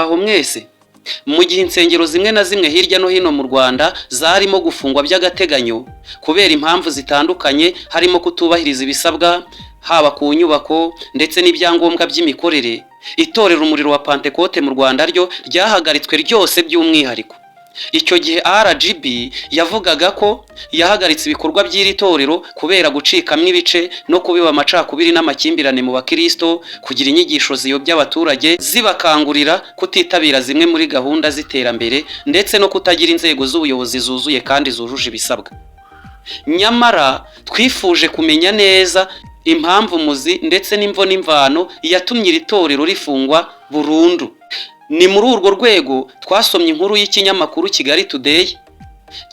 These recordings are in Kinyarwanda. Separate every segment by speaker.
Speaker 1: Muraho mwese. Mu gihe insengero zimwe na zimwe hirya no hino mu Rwanda zarimo gufungwa by'agateganyo kubera impamvu zitandukanye, harimo kutubahiriza ibisabwa haba ku nyubako ndetse n'ibyangombwa by'imikorere, itorero Umuriro wa Pantekote mu Rwanda ryo ryahagaritswe ryose by'umwihariko. Icyo gihe RGB yavugaga ko yahagaritse ibikorwa by'iri torero kubera gucikamo ibice no kubiba amacakubiri n'amakimbirane mu bakristo, kugira inyigisho ziyobya abaturage zibakangurira kutitabira zimwe muri gahunda z'iterambere, ndetse no kutagira inzego z'ubuyobozi zuzuye kandi zujuje ibisabwa. Nyamara twifuje kumenya neza impamvu muzi ndetse n'imvo n'imvano yatumye iri torero rifungwa burundu. Ni muri urwo rwego twasomye inkuru y'ikinyamakuru Kigali Today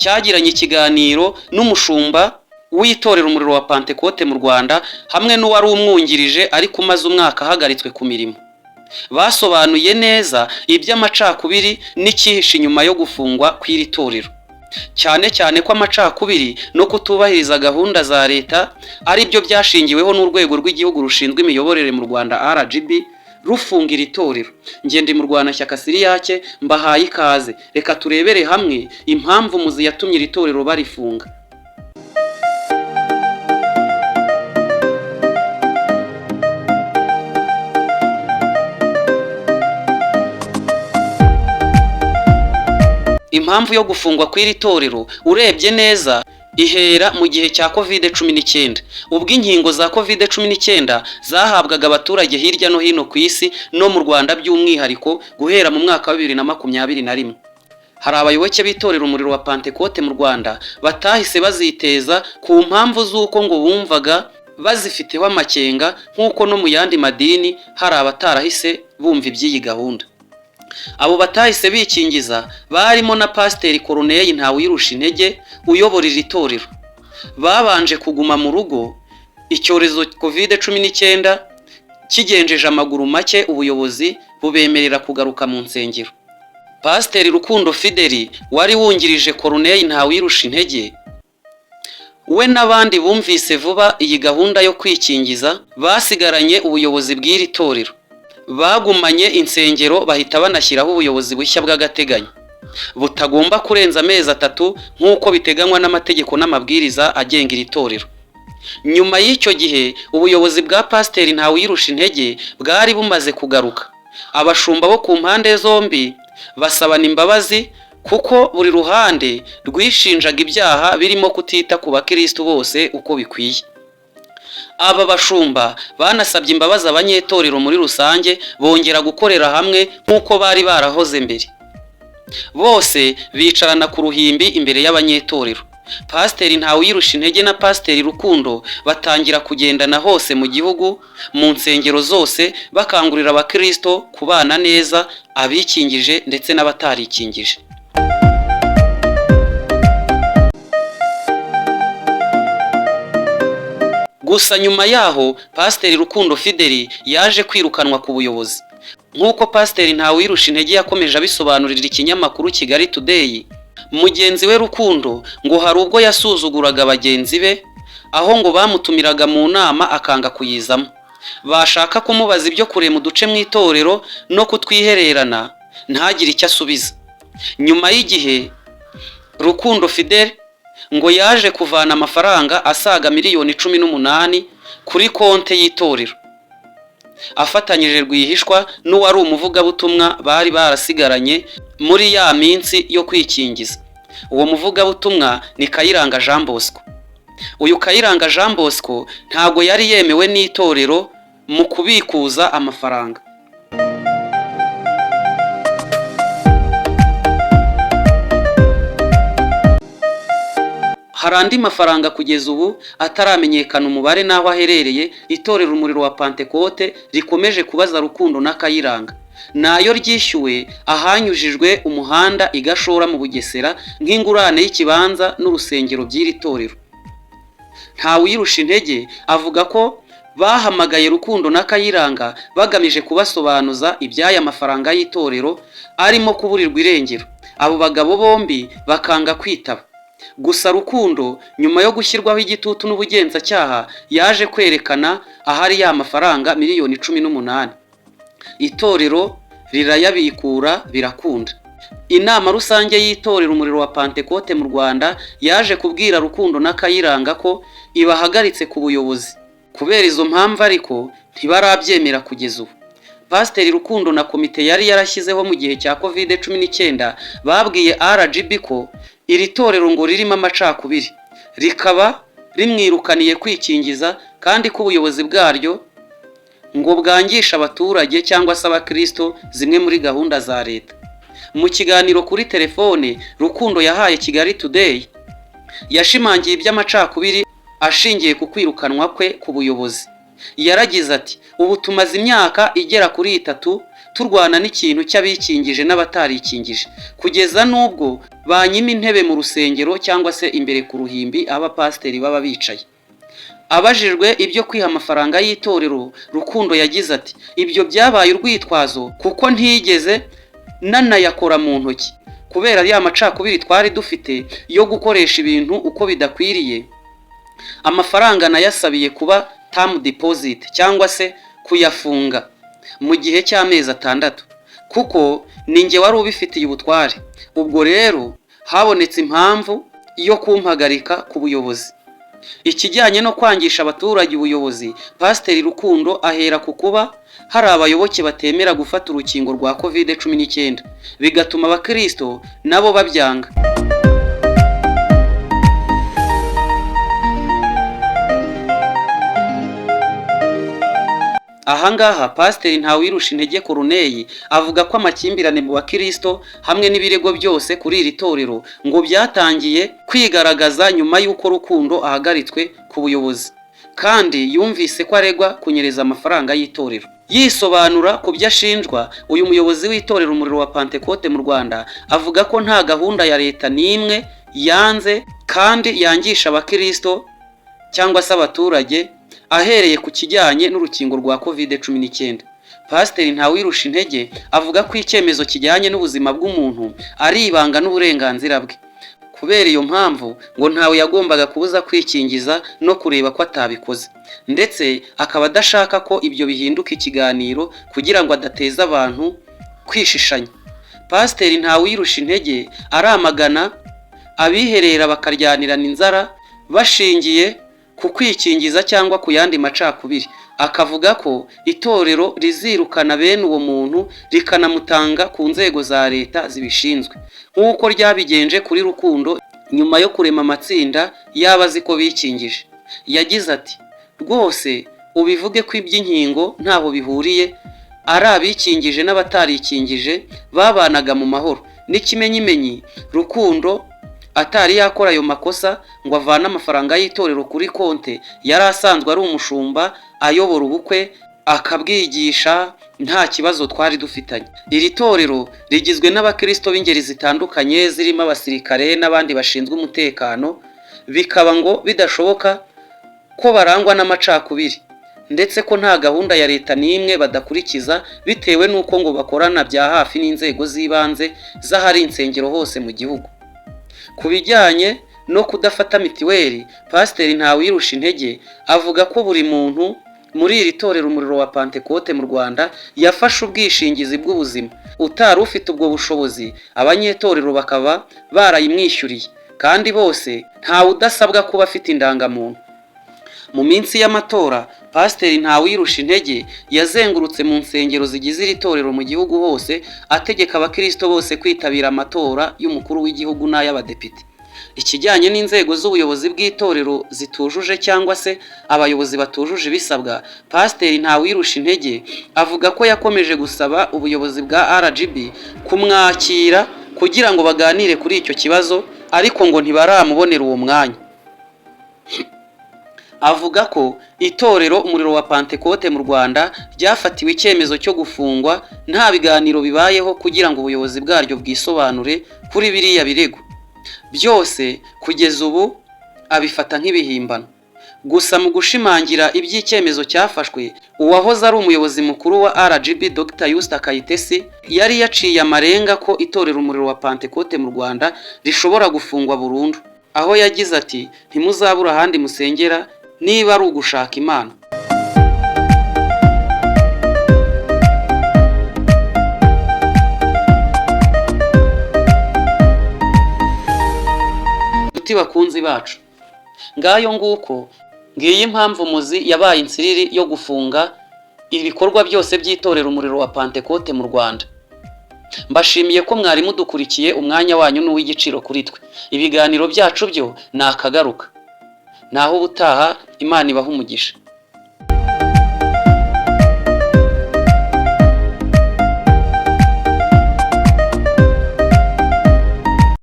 Speaker 1: cyagiranye ikiganiro n'umushumba w'itorero Umuriro wa Pantekote mu Rwanda hamwe n'uwari umwungirije ariko umaze umwaka ahagaritswe ku mirimo. Basobanuye neza iby'amacakubiri n'icyihishe inyuma yo gufungwa kw'iri torero, cyane cyane ko amacakubiri no kutubahiriza gahunda za leta ari byo byashingiweho n'urwego rw'igihugu rushinzwe imiyoborere mu Rwanda RGB rufunga iri torero. Njye ndi Murwanashyaka Siriyake, mbahaye ikaze. Reka turebere hamwe impamvu muzi yatumye iri torero barifunga. Impamvu yo gufungwa kw'iri torero urebye neza ihera mu gihe cya Covid-19, ubwo inkingo za Covid-19 zahabwaga abaturage hirya no hino ku isi no mu Rwanda by'umwihariko guhera mu mwaka wa 2021. Hari abayoboke b'itorero Umuriro wa Pantekote mu Rwanda batahise baziteza ku mpamvu z'uko ngo bumvaga bazifiteho amakenga, nk'uko no mu yandi madini hari abatarahise bumva iby'iyi gahunda. Abo batahise bikingiza barimo na Pasiteri Corneille Ntawirusha Intege uyobora iri torero. Babanje kuguma mu rugo icyorezo Covid-19 kigenjeje amaguru make, ubuyobozi bubemerera kugaruka mu nsengero. Pasiteri Rukundo Fideli wari wungirije Corneille Ntawirusha Intege we n'abandi bumvise vuba iyi gahunda yo kwikingiza, basigaranye ubuyobozi bw'iri torero. Bagumanye insengero, bahita banashyiraho ubuyobozi bushya bw'agateganyo butagomba kurenza amezi 3 nk'uko biteganywa n'amategeko n'amabwiriza agenga iri torero. Nyuma y'icyo gihe ubuyobozi bwa Pasiteri Ntawirusha Intege bwari bumaze kugaruka. Abashumba bo ku mpande zombi basabana imbabazi kuko buri ruhande rwishinjaga ibyaha birimo kutita ku bakirisitu bose uko bikwiye. Aba bashumba banasabye imbabazi abanyetorero muri rusange, bongera gukorera hamwe nk'uko bari barahoze mbere. Bose bicarana ku ruhimbi imbere y'abanyetorero. Pasiteri Ntawirusha Intege na Pasiteri Rukundo batangira kugendana hose mu gihugu mu nsengero zose, bakangurira abakristo kubana neza, abikingije ndetse n'abatarikingije. Gusa nyuma yaho Pasiteri Rukundo Fideli yaje kwirukanwa ku buyobozi. Nk'uko Pasiteri Ntawirusha Intege yakomeje abisobanurira ikinyamakuru Kigali Today, mugenzi we Rukundo ngo hari ubwo yasuzuguraga bagenzi be, aho ngo bamutumiraga mu nama akanga kuyizamo. Bashaka kumubaza ibyo kurema uduce mu itorero no kutwihererana ntagire icyo asubiza. Nyuma y'igihe Rukundo Fidel ngo yaje kuvana amafaranga asaga miliyoni 18 kuri konte y'itorero, afatanyije rwihishwa n'uwari umuvugabutumwa bari barasigaranye muri ya minsi yo kwikingiza. Uwo muvugabutumwa ni Kayiranga Jean Bosco. Uyu Kayiranga Jean Bosco ntabwo yari yemewe n'itorero mu kubikuza amafaranga. Hari andi mafaranga kugeza ubu ataramenyekana umubare n'aho aherereye, itorero Umuriro wa Pantekote rikomeje kubaza Rukundo na Kayiranga. Nayo ryishyuwe ahanyujijwe umuhanda i Gashora mu Bugesera nk'ingurane y'ikibanza n'urusengero by'iri torero. Ntawirusha Intege avuga ko bahamagaye Rukundo na Kayiranga bagamije kubasobanuza iby'aya mafaranga y'itorero arimo kuburirwa irengero. Abo bagabo bombi bakanga kwitaba. Gusa Rukundo nyuma yo gushyirwaho igitutu n'ubugenzacyaha yaje kwerekana ahari ya mafaranga miliyoni 18. Itorero rirayabikura birakunda. Inama rusange y'itorero Umuriro wa Pantekote mu Rwanda yaje kubwira Rukundo na Kayiranga ko ibahagaritse ku buyobozi. Kubera izo mpamvu ariko ntibarabyemera kugeza ubu. Pasiteri Rukundo na komite yari yarashyizeho mu gihe cya Covid-19 babwiye RGB ko iri torero ngo ririmo amacakubiri, rikaba rimwirukaniye kwikingiza, kandi ko ubuyobozi bwaryo ngo bwangisha abaturage cyangwa se abakristo zimwe muri gahunda za leta. Mu kiganiro kuri telefone Rukundo yahaye Kigali Today, yashimangiye iby'amacakubiri ashingiye ku kwirukanwa kwe ku buyobozi. Yaragize ati: "Ubu tumaze imyaka igera kuri 3 turwana n'ikintu cy'abikingije n'abatarikingije, kugeza n'ubwo banyima intebe mu rusengero cyangwa se imbere ku ruhimbi aho abapasiteri baba bicaye." Abajijwe ibyo kwiha amafaranga y'itorero, Rukundo yagize ati: "Ibyo byabaye urwitwazo kuko ntigeze nanayakora mu ntoki kubera ya macakubiri twari dufite yo gukoresha ibintu uko bidakwiriye. Amafaranga nayasabiye kuba term deposit cyangwa se kuyafunga mu gihe cy'amezi 6, kuko ni njye wari ubifitiye ubutware. Ubwo rero habonetse impamvu yo kumpagarika ku buyobozi." Ikijyanye no kwangisha abaturage ubuyobozi, Pasiteri Rukundo ahera ku kuba hari abayoboke batemera gufata urukingo rwa Covid-19, bigatuma abakristo nabo babyanga. Ahangaha Pasiteri Ntawirusha Corneille avuga ko amakimbirane mu bakristo hamwe n'ibirego byose kuri iri torero ngo byatangiye kwigaragaza nyuma y'uko Rukundo ahagaritswe ku buyobozi, kandi yumvise ko aregwa kunyereza amafaranga y'itorero. Yisobanura ku byo ashinjwa, uyu muyobozi w'itorero Umuriro wa Pantekote mu Rwanda avuga ko nta gahunda ya leta n'imwe yanze kandi yangisha abakristo cyangwa se abaturage, ahereye ku kijyanye n'urukingo rwa Covid-19. Pasiteri Ntawirusha Intege avuga ko icyemezo kijyanye n'ubuzima bw'umuntu ari ibanga n'uburenganzira bwe. Kubera iyo mpamvu ngo ntawe yagombaga kubuza kwikingiza no kureba ko atabikoze, ndetse akaba adashaka ko ibyo bihinduka ikiganiro kugira ngo adateza abantu kwishishanya. Pasiteri Ntawirusha Intege aramagana abiherera bakaryanirana inzara bashingiye ku kwikingiza cyangwa ku yandi macakubiri, akavuga ko itorero rizirukana bene uwo muntu rikanamutanga ku nzego za leta zibishinzwe, nk'uko ryabigenje kuri Rukundo nyuma yo kurema amatsinda yaba azi ko bikingije. Yagize ati: "Rwose ubivuge ko iby'inkingo ntaho bihuriye, ari abikingije n'abatarikingije babanaga mu mahoro. N'ikimenyimenyi Rukundo atari yakora ayo makosa ngo avane amafaranga y'itorero kuri konte, yari asanzwe ari umushumba ayobora ubukwe akabwigisha, nta kibazo twari dufitanye." Iri torero rigizwe n'abakristo b'ingeri zitandukanye zirimo abasirikare n'abandi bashinzwe umutekano, bikaba ngo bidashoboka ko barangwa n'amacakubiri, ndetse ko nta gahunda ya leta n'imwe badakurikiza bitewe n'uko ngo bakorana bya hafi n'inzego z'ibanze z'ahari insengero hose mu gihugu. Ku bijyanye no kudafata mitiweli, Pasiteri Ntawirusha Intege avuga ko buri muntu muri iri torero Umuriro wa Pantekote mu Rwanda yafashe ubwishingizi bw'ubuzima, utari ufite ubwo bushobozi abanyetorero bakaba barayimwishyuriye, kandi bose ntawe udasabwa kuba afite indangamuntu. Mu minsi y'amatora, Pasiteri Ntawirusha Intege yazengurutse mu nsengero zigize iri torero mu gihugu hose, ategeka abakristo bose kwitabira amatora y'umukuru w'igihugu n'ay'abadepite. Ikijyanye n'inzego z'ubuyobozi bw'itorero zitujuje cyangwa se abayobozi batujuje ibisabwa, Pasiteri Ntawirusha Intege avuga ko yakomeje gusaba ubuyobozi bwa RGB kumwakira kugira ngo baganire kuri icyo kibazo, ariko ngo ntibaramubonera uwo mwanya. Avuga ko itorero Umuriro wa Pantekote mu Rwanda ryafatiwe icyemezo cyo gufungwa nta biganiro bibayeho kugira ngo ubuyobozi bwaryo bwisobanure kuri biriya birego byose, kugeza ubu abifata nk'ibihimbano. Gusa mu gushimangira iby'icyemezo cyafashwe, uwahoze ari umuyobozi mukuru wa RGB Dr Usta Kayitesi yari yaciye amarenga ko itorero Umuriro wa Pantekote mu Rwanda rishobora gufungwa burundu, aho yagize ati: "Ntimuzabura ahandi musengera niba ari ugushaka Imana." Nshuti bakunzi bacu, ngayo nguko, ngiyi impamvu muzi yabaye insiriri yo gufunga ibikorwa byose by'itorero Umuriro wa Pantekote mu Rwanda. Mbashimiye ko mwari mudukurikiye. Umwanya wanyu ni uw'igiciro kuri twe. Ibiganiro byacu byo ni akagaruka. Naho ubutaha, Imana ibaha umugisha.